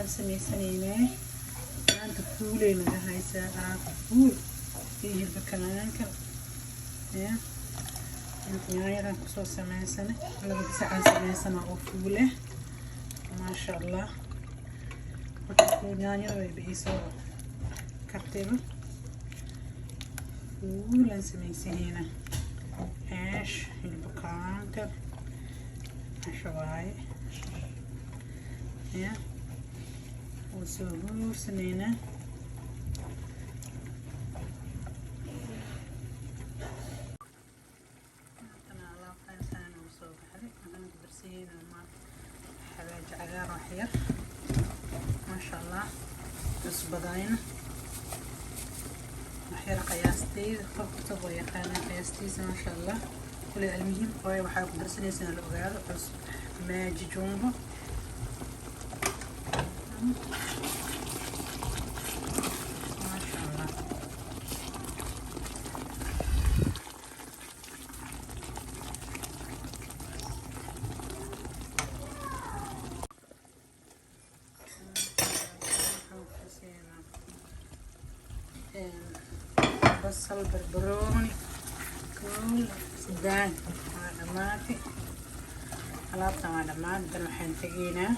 Waxaan sameysanaynaa maanta fuulay naga haysaa, fuul iyo hilba kalaanka ya inta yaanyadan kusoo sameysanay. Laba gasacaan sameysana oo fuul ah, maasha Allah. Marka yaanyada way iisoo kartayba. Fuulaan sameysanaynaa, ceesh, hilba kalaanka, casho waaye ya. Waa soo huursanaynaa. Haddana alaabtan saan ugu soo baxday. Waxaan ku darsayeynaa maanta xawaaji cagaar wax yar, maasha Allah, cusbadayna wax yar, qiyaasteeda qof kastaba waa yaqaanaa qiyaastiisa, maasha Allah. Kule almuhiim waayo waxaa ku darsanaysaa la ogaado. Cusb, Maggi Jumbo, maasha Allah. Waxaan ku darsayeynaa basal, barbarooni, kool sadaan. Waa dhammaatay alaabtan, waa dhammaad. Dan waxaan tegaynaa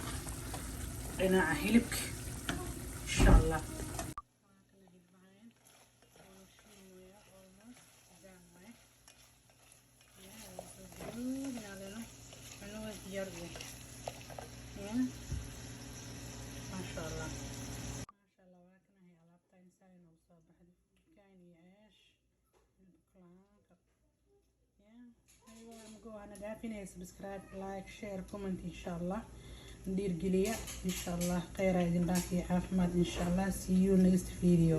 dhinaca hilibka, insha Allah. Waa kana hilbahayn oo shiilmaya, almost done waaye. Yeah, soo gaduudinaa cunuga diyaar u yahay ya, maasha Allah, maasha Allah. Waa kanahay alaabtan saa inoogu soo baxday, fuulkan iyo ceesh, hilib kalaanka ya. Aywa, dhaafinaya subscribe, like, share, comment, insha Allah. Dhiirgeliya, insha Allah. Kheyra idin dhaafiya, caafimaad, insha Allah. See you next video.